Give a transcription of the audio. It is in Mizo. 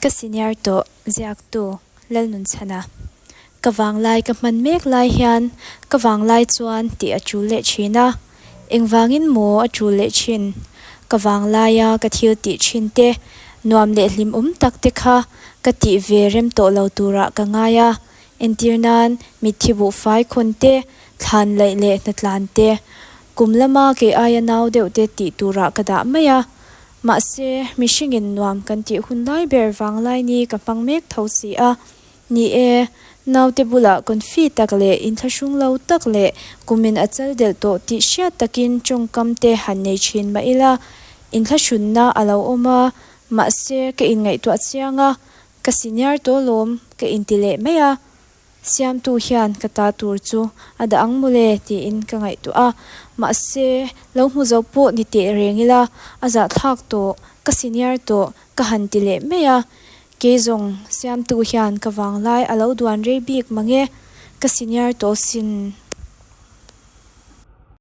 Ka senior tawh ziaktu Lalnunchhana. Ka vanglai ka hman mek lai hian ka vanglai chuan tih a tul leh thin a, engvangin maw a tul leh thin? Ka vanglaia ka thil tih thin te, nuam leh hlimawm tak te kha ka tih ve rem tawh lo turah ka ngai a, entir nan mitthi buhfai khawn te, thlan laih leh hnatlan te, kum lama kei aia nau deuh te tih turah ka dah mai a. Mahse, mihringin nuam kan tih hun lai ber vanglai ni ka hmang mek tho si a. Ni e, naute bulah confi tak leh inthlahrung lo tak leh kumin a chal delh tawh tih hriat takin tawngkam te han nei thin mah ila, inthlahrunna a lo awm a, mahse ka inngaihtuah chiang a, ka senior tawh lawm ka inti leh mai a. Siamtu hian ka ta tur chu a dah ang mawle tiin ka ngaihtuah a, mahse lo hmu zo pawh ni teh reng ila a zahthlak tawh, ka senior tawh ka han ti leh mai a, kei zawng Siamtu hian ka vanglai a lo duan rei bik mang e, ka senior tawh sin.